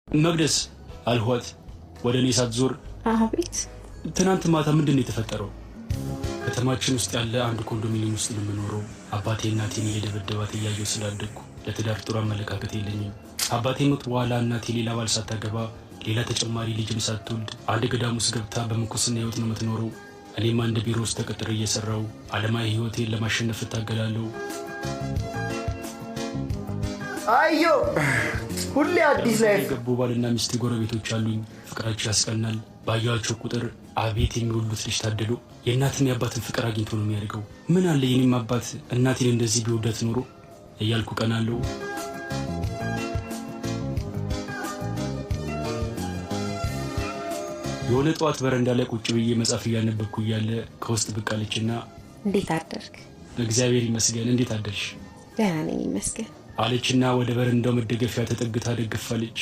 መቅደስ አልኋት ወደ እኔ ሳትዞር። አቤት። ትናንት ማታ ምንድን ነው የተፈጠረው? ከተማችን ውስጥ ያለ አንድ ኮንዶሚኒየም ውስጥ ነው የምኖረው። አባቴ እናቴን እየደበደባት እያየሁ ስላደግኩ ለትዳር ጥሩ አመለካከት የለኝም። አባቴ ሞት በኋላ እናቴ ሌላ ባል ሳታገባ፣ ሌላ ተጨማሪ ልጅም ሳትወልድ አንድ ገዳም ውስጥ ገብታ በምንኩስና ህይወት ነው የምትኖረው። እኔም አንድ ቢሮ ውስጥ ተቀጥሬ እየሰራው ዓለማዊ ህይወቴን ለማሸነፍ እታገላለሁ። አዮ፣ ሁሌ አዲስ life። የገቡ ባልና ሚስት ጎረቤቶች አሉኝ። ፍቅራቸው ያስቀናል። ባየኋቸው ቁጥር አቤት የሚወልዱት ልጅ ታደሉ። የእናትን የአባትን ፍቅር አግኝቶ ነው የሚያድገው። ምን አለ የኔም አባት እናቴን እንደዚህ ቢወዳት ኖሮ እያልኩ ቀናለሁ። የሆነ ጠዋት በረንዳ ላይ ቁጭ ብዬ መጽሐፍ እያነበብኩ እያለ ከውስጥ ብቅ አለችና እንዴት አደርክ? እግዚአብሔር ይመስገን፣ እንዴት አደርሽ? ደህና ነኝ ይመስገን። አለችና ወደ በረንዳው መደገፊያ ተጠግታ ደግፋለች።